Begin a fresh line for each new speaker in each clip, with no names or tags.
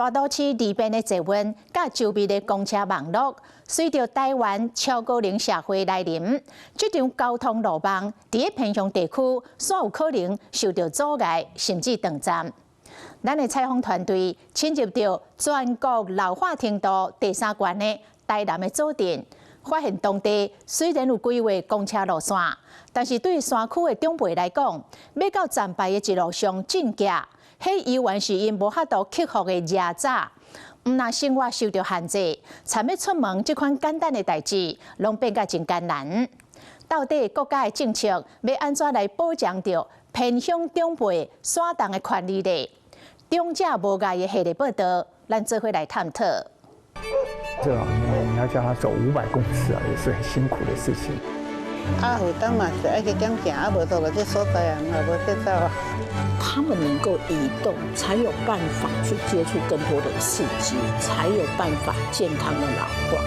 大都市利便的捷運，佮周密的公車網路，隨著台灣超高齡社會來臨，這場交通路網佇咧偏鄉地區，煞有可能受到阻礙，甚至斷站。咱的採訪團隊深入著全國老化程度第三懸的台南的左鎮，發現當地雖然有規劃公車路線，但是對山區的長輩來講，欲到站牌的一路上進行，彼猶原是𪜶無法度克服的蜈蚱。毋但生活受著限制，讖欲出門這款簡單的代誌，攏變甲真艱難。到底國家的政策欲按怎來保障著偏鄉長輩徙動的權利呢？長者無礙的系列報導，咱做伙來探討。
這老年人你要叫他走500公尺啊，也是很辛苦的事情。
啊，負擔嘛是愛去減行，啊，無到了這所在啊，嘛無得走。
他們能夠移動，才有辦法去接觸更多的刺激，才有辦法健康的老化。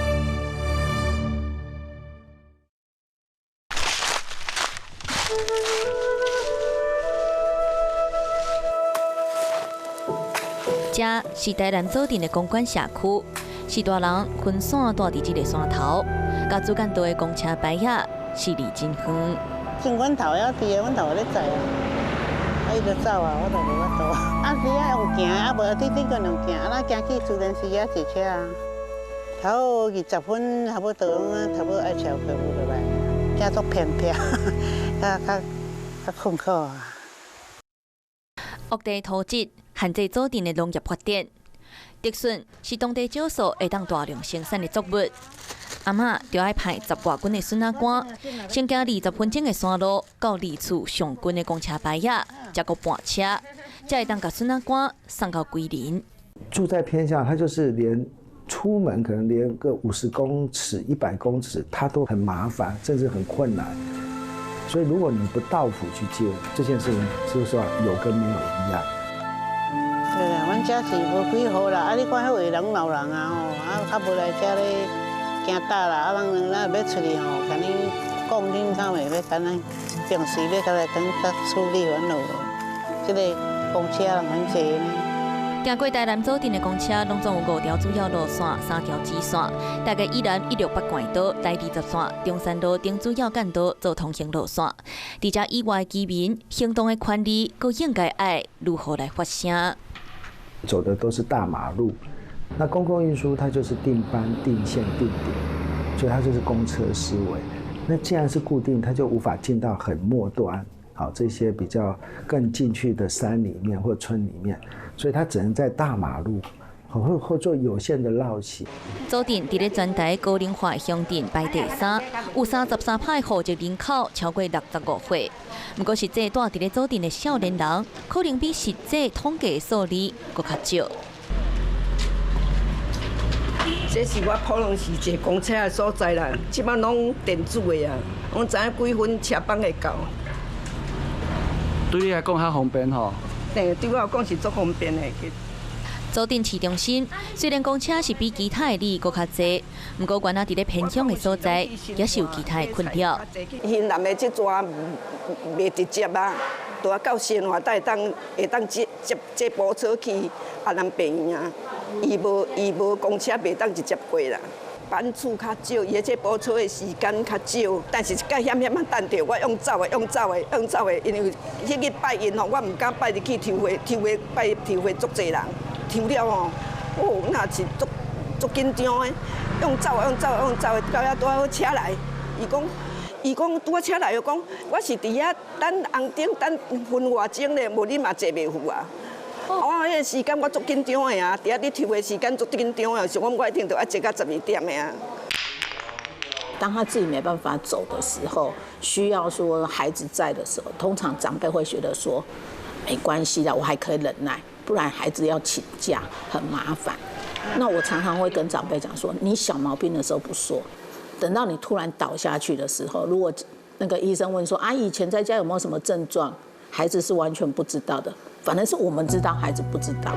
這是台南左鎮的公館社區，序大人分散住佇這个山頭，佮主幹道的公車牌仔是離真遠。
像阮頭遐佇，阮頭咧載啊，啊伊就走啊，我就無法度。啊，是愛用行，啊無佇頂懸用行，啊咱行去自然時遐坐車啊。頭20分差不多，差不多愛超過無落來，遮足偏僻，較較較困苦啊。
惡地土質限制左鎮的農業發展，竹筍是當地少數會當大量生產的作物。阿嬤就愛派十外斤的筍仔乾，先行20分鐘的山路到離厝上近的公車牌仔，才閣搬車，才會當共筍仔乾送到歸仁。
住在偏鄉，他就是連出門可能連個50公尺、100公尺，他都很麻煩，甚至很困難。所以如果你不到府去接這件事情，就是說有跟沒有一樣。
對啊，阮遮是無幾戶啦，啊，你看彼位攏老人啊吼，啊，較無來遮咧行搭啦，啊，人咱欲出去吼，共恁講恁敢會欲按呢，平時欲共來等較處理完咯，這个公車人很濟呢。
行過台南左鎮的公車，攏總有五條主要路線、三條支線。大概以南168冠道、台20線、中山路等主要幹道做通行路線。佇遮以外居民行動的權利，閣應該愛如何來發聲？
走的都是大馬路，那公共運輸它就是定班、定線、定點，所以它就是公車思維。那既然是固定，它就無法進到很末端，好，這些比較更進去的山裡面或村裡面，所以它只能在大馬路，或做有限的繞行。
左鎮佇咧全台高齡化鄉鎮排第三，有33%戶籍人口超過65歲。毋過實際住佇咧左鎮的少年人，可能比實際統計數字閣較少。
這是我普通時坐公車的所在啦，這擺攏電子的啊，攏知影幾分車班會到。
對你來講較方便吼？
對，對我來講是足方便的。
左鎮市中心雖然公車是比其他的里閣較濟，毋過原來佇咧偏鄉的所在，也是有其他的困擾。
興南的這逝袂直接啊，都要到新華才會當接接接駁車去阿南病院啊。伊無公車袂當直接過啦，班次較少，伊的接駁車的時間較少，但是一擺險險仔等著，我用走的，用走的，用走的，因為彼日拜因吼，我毋敢拜入去抽血，抽血拜抽血足濟人。抽了吼，哦，那是足足緊張的，用走的，用走的，用走的，到遐拄好車來，伊講拄仔車來，伊講我是佇遐等紅燈，等分外鐘咧，無你嘛坐袂赴啊。我彼个時間我足緊張的啊，佇遐咧抽的時間足緊張的，想講我一定著愛坐到12點的啊。
當他自己沒辦法走的時候，需要說孩子在的時候，通常長輩會覺得說，沒關係的，我還可以忍耐。不然孩子要請假很麻煩。那我常常會跟長輩講說，你小毛病的時候不說，等到你突然倒下去的時候，如果那個醫生問說啊，以前在家有沒有什麼症狀，孩子是完全不知道的。反正是我們知道，孩子不知道。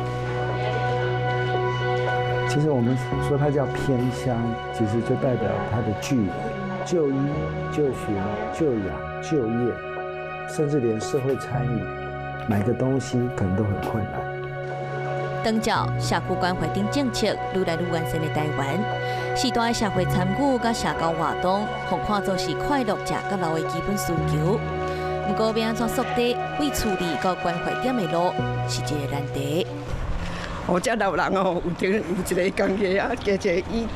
其實我們說它叫偏鄉，其實就代表它的距離，就醫、就學、就養、就業，甚至連社會參與，買個東西可能都很困難。
長照、社區關懷等政策愈來愈完善的台灣，時代的社會參與佮社交活動，予看做是快樂食佮老的基本需求。毋過欲按怎速遞為厝裡到關懷點的路，是一个難題。
我這老人哦，有一個工課啊，加一个醫，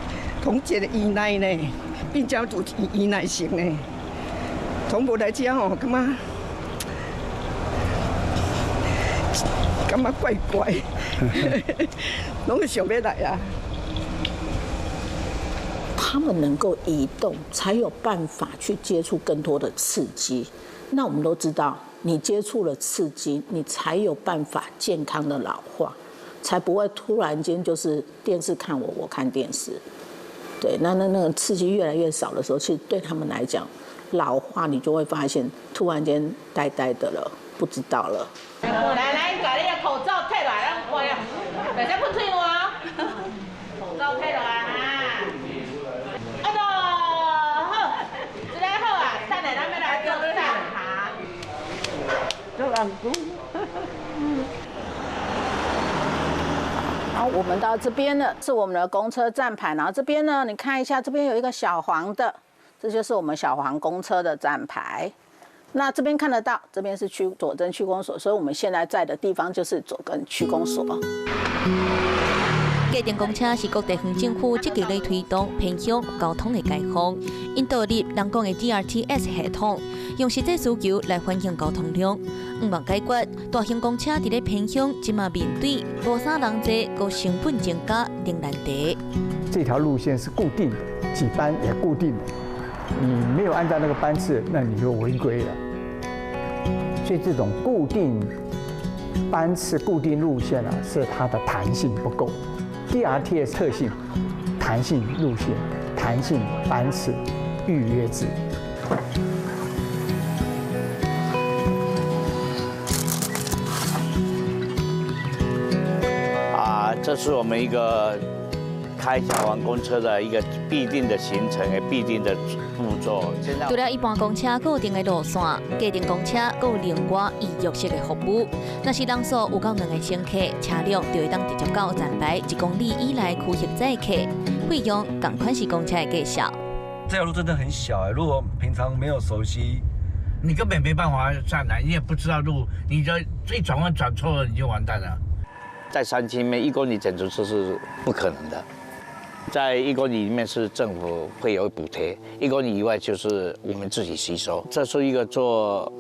統一個醫奶呢，變成做醫奶型呢。從無來遮吼，感覺怪怪，攏會想欲來啊。
他們能夠移動，才有辦法去接觸更多的刺激。那我們都知道，你接觸了刺激，你才有辦法健康的老化，才不會突然間就是電視看我，我看電視。對，那個刺激越來越少的時候，其實對他們來講，老化你就會發現突然間呆呆的了，不知道了。
來來，把你的口罩脫落來，咱看下，袂使噴喙瀾，口罩脫落來哈。啊，都好，這个好啊，等下咱欲來做站牌。
做紅菇。
好，我們到這邊了，是我們的公車站牌。然後這邊呢，你看一下，這邊有一個小黃的，這就是我們小黃公車的站牌。那這邊看得到，這邊是區佐根區公所，所以我們現在在的地方就是佐根區公所。
計程公車是各地方政府積極咧推動偏鄉交通的解放，𪜶導入人講的 DRTS 系統，用實際需求來反映交通量，向望解決大型公車佇咧偏鄉這馬面對無啥人坐、閣成本增加等難題。
這條路線是固定的，幾班也固定的，你沒有按照那個班次，那你就違規了。所以這種固定班次、固定路線啊，是它的彈性不夠。DRTS 特性，彈性路線、彈性班次、預約制。
啊，這是我們一個開小黃公車的一個必定的行程，也必定的步驟。
除了一般公車固定的路線，計程公車閣有另外預約式的服務。若是人數有夠兩個乘客，車輛就會當直接到站牌1公里以內區域載客，費用仝款是公車的價數。
這條路真的很小哎，如果平常沒有熟悉，
你根本沒辦法上來，你也不知道路，你就一轉彎轉錯了，你就完蛋了。
在山區裡面，1公里簡直就是不可能的。在1公里裡面是政府會有補貼，1公里以外就是我們自己吸收。這是一個做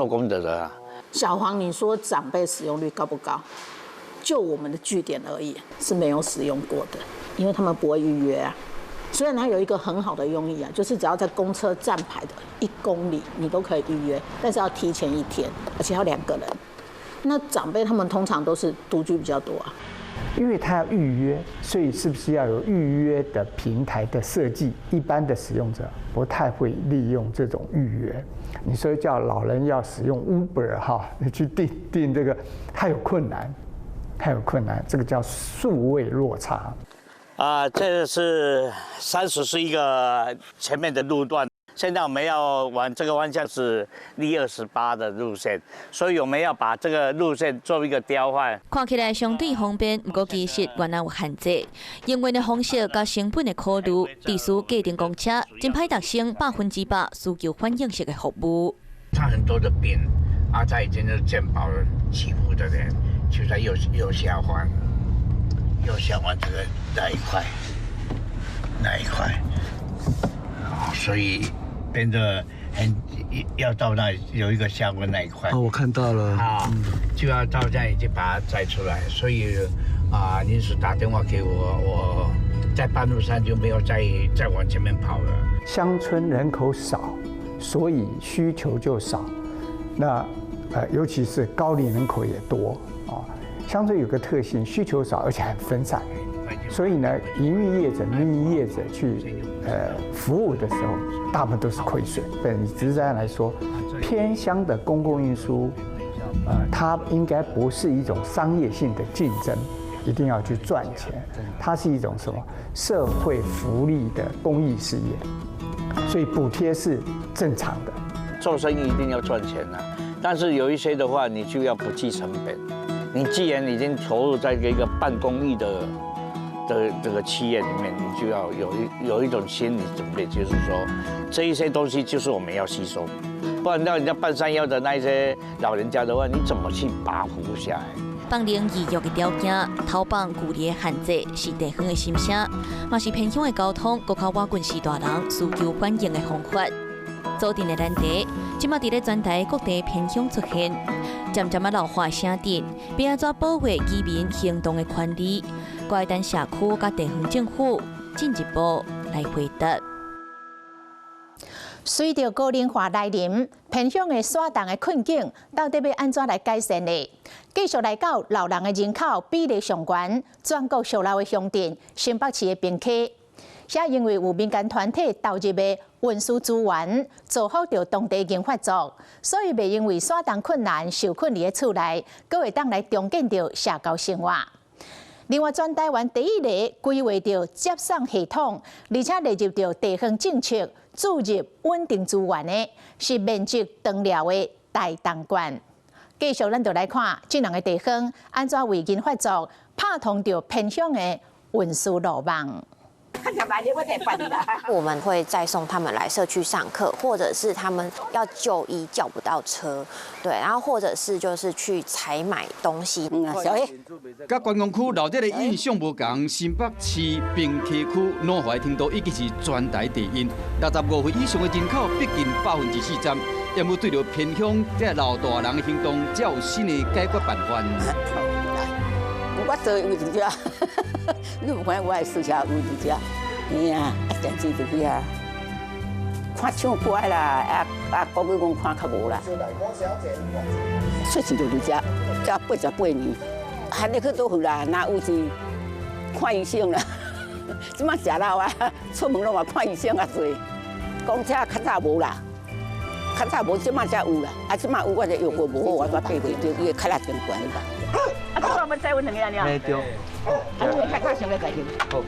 功德的啊。
小黃，你說長輩使用率高不高？就我們的據點而已，是沒有使用過的，因為他們不會預約啊。雖然它有一個很好的用意啊，就是只要在公車站牌的1公里，你都可以預約，但是要提前一天，而且要2個人。那長輩他們通常都是獨居比較多啊。
因為他要預約，所以是不是要有預約的平台的設計？一般的使用者不太會利用這種預約。你說叫老人要使用 Uber 哈，你去訂這個，他有困難，他有困難，這個叫數位落差。
啊，這個是30是一個前面的路段。現在我們要往這個方向是 D28 的路線，所以我們要把這個路線做一個調換。
看起來相對方便，毋過其實原來有限制。營運的方式佮成本的考慮，致使計程公車真歹達成100%需求反應式的服務。
他很多的病，啊，他已經是健保起步的人，就在右下方，右下方這個那一塊，那一塊，所以。變得很要到那有一個下溫那一塊。
哦，我看到了。
啊，就要到那裡就把它載出來。所以啊，臨時打電話給我，我在半路上就沒有再往前面跑了。
鄉村人口少，所以需求就少。那尤其是高齡人口也多啊。鄉村有個特性，需求少，而且很分散。所以呢，營運業者、民營業者去服務的時候，大部分都是虧損。本質上來說，偏鄉的公共運輸，它應該不是一種商業性的競爭，一定要去賺錢。它是一種什麼社會福利的公益事業，所以補貼是正常的。
做生意一定要賺錢啊，但是有一些的話，你就要不計成本。你既然已經投入在一個半公益的這個企業裡面，你就要有一種心理準備，就是說這一些東西就是我們要吸收，不然讓人家半山腰的那一些老人家的話，你怎麼去把服務下來？
放零預約的條件，投放距離的限制，是地方的心聲，嘛是偏鄉的交通，閣較倚近序大人需求反應的方法。組鎮的難題，這馬佇咧全台各地偏鄉出現，漸漸仔老化的城鎮，欲按怎保護居民行動的權利，閣愛等社區佮地方政府進一步來回答。
隨著高齡化來臨，偏鄉的徙動的困境到底欲按怎來改善呢？繼續來到老人的人口比例上懸，全國上老的鄉鎮新北市的平溪，遐因為有民間團體投入的運輸資源，造福著當地銀髮族，所以袂因為徙動困難受困佇咧厝內，閣會當來重建著社交生活。另外，全台灣第一个規劃著接送系統，而且列入著地方政策注入穩定資源的，是面積長療的台東縣。繼續，咱就來看這兩个地方按怎為銀髮族拍通著偏鄉的運輸路網。
我們會載送他們來社區上課，或者是他們要就醫叫不到車，對，然後或者是就是去採買東西。
佮觀光區鬧熱的印象無仝，新北市平溪區老化程度已經是全台第一，65歲以上的人口逼近40%，猶無對著偏鄉這老大人的行動，才有新的解決辦法。
我做位佇遮，你有看我的私車位佇遮，嘿啊，啊電視佇遐，看唱歌啦，啊啊國語阮看較無啦。出世就佇遮，遮88年，還咧去佗去啦？若有是看醫生啦，這馬食老啊，出門攏嘛看醫生較濟。公車較早無啦，較早無，這馬才有啦。啊，這馬有我就藥過無好，我才爬袂著，伊會較力真懸。
啊，這我們再問兩个爾。
對。
啊，你較早想來解決。
好。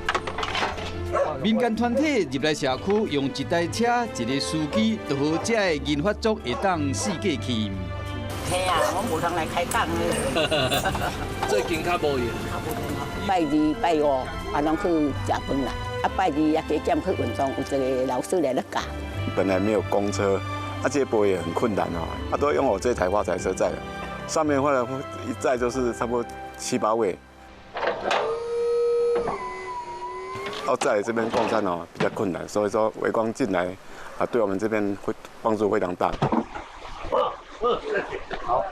民間團體入來社區，用一台車、一个司機，就予遮的銀髮族會當四界去。
嘿啊，我無通來開講。
最近較無閒。
拜二、拜五啊，攏去食飯啦。啊，拜二也加減去運動，有一个老師來咧教。
本來沒有公車，啊，接駁也很困難哦，啊，都用我這台發財車載。上面後來一載就是差不多七八位，要在這邊供餐哦比較困難，所以說微光進來啊，對我們這邊會幫助非常大。
好，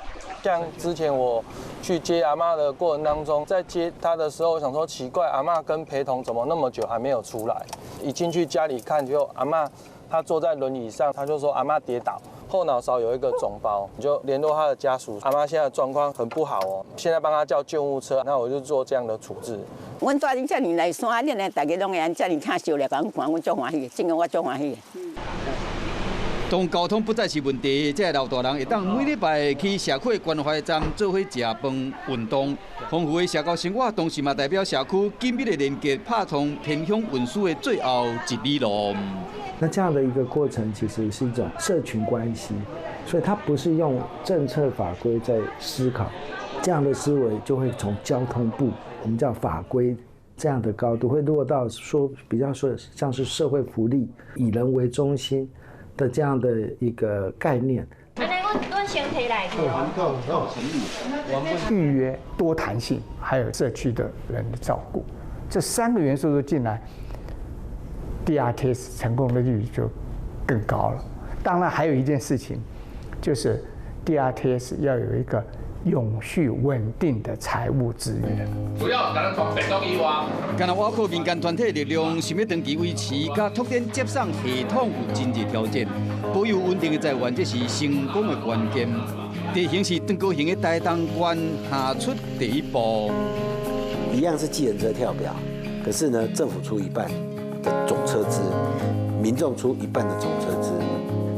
像之前我去接阿嬤的過程當中，在接她的時候，我想說奇怪，阿嬤跟陪同怎麼那麼久還沒有出來？一進去家裡看，就阿嬤她坐在輪椅上，她就說阿嬤跌倒。後腦勺有一個腫包，你就聯絡他的家屬。阿媽現在狀況很不好哦，現在幫他叫救護車，那我就做這樣的處置。
阮帶恁遮爾來山，恁來大家攏會按遮爾疼惜來共阮看，阮足歡喜的，真的我足歡喜的。
當交通不再是問題，這老大人會當每禮拜去社區關懷站做伙食飯、運動，豐富的社交生活，同時嘛代表社區緊密的連結，拍通偏鄉運輸的最後一里路。
那這樣的一個過程，其實是一種社群關係，所以它不是用政策法規在思考，這樣的思維就會從交通部，我們叫法規這樣的高度，會落到說比較說像是社會福利，以人為中心的這樣的一個概念。
預約多彈性，還有社區的人的照顧，這三個元素都進來。DRTS 成功的率就更高了。當然，還有一件事情，就是 DRTS 要有一個永續穩定的財務資源。
主要咱從便當以外，
敢若倚靠民間團體力量，想欲長期維持佮拓展接送系統有真濟挑戰。保有穩定的財源，這是成功的關鍵。地形是長高雄的台東縣下出第一步。
一樣是計程車跳表，可是呢，政府出一半的總車資，民眾出一半的總車資，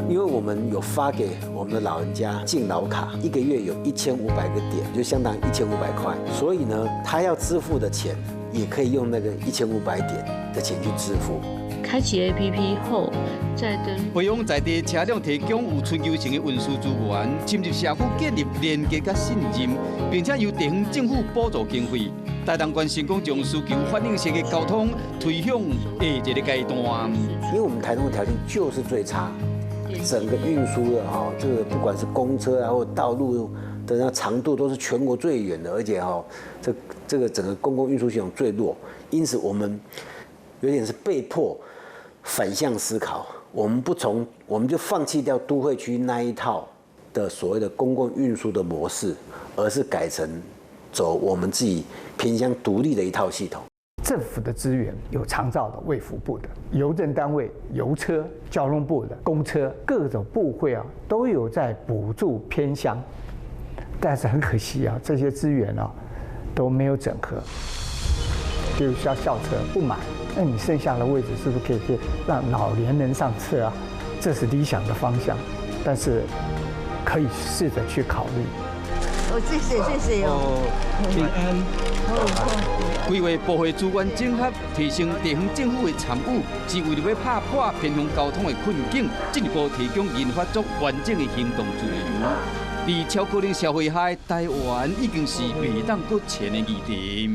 因為我們有發給我們的老人家敬老卡，一個月有1500個點，就相當於1500塊，所以呢，他要支付的錢也可以用那個1500點的錢去支付。
開啟 APP 後，再登。
培養在地車輛提供有全球性的運輸資源，深入社區建立連結佮信任，並且由地方政府補助經費。台東縣成功將需求反映式的交通推向下一個階段。
因為我們台東的條件就是最差，整個運輸的哈，這個不管是公車啊或道路的那長度都是全國最遠的，而且哈，這個整個公共運輸系統最弱，因此我們有點是被迫反向思考，我們不從，我們就放棄掉都會區那一套的所謂的公共運輸的模式，而是改成走我們自己偏鄉獨立的一套系統。
政府的資源有長照的、衛福部的、郵政單位、郵車、交通部的公車，各種部會啊都有在補助偏鄉，但是很可惜啊，這些資源啊都沒有整合。比如說校車不滿，那你剩下的位置是不是可以去讓老年人上車啊？這是理想的方向，但是可以試着去考慮。
哦，謝謝謝謝哦，
平安。規劃部會資源整合，提升地方政府的參與，是為了欲拍破偏鄉交通的困境，進一步提供研發出完整的行動資源。佇超高齡社會下，台灣已經是袂當閣前的議題。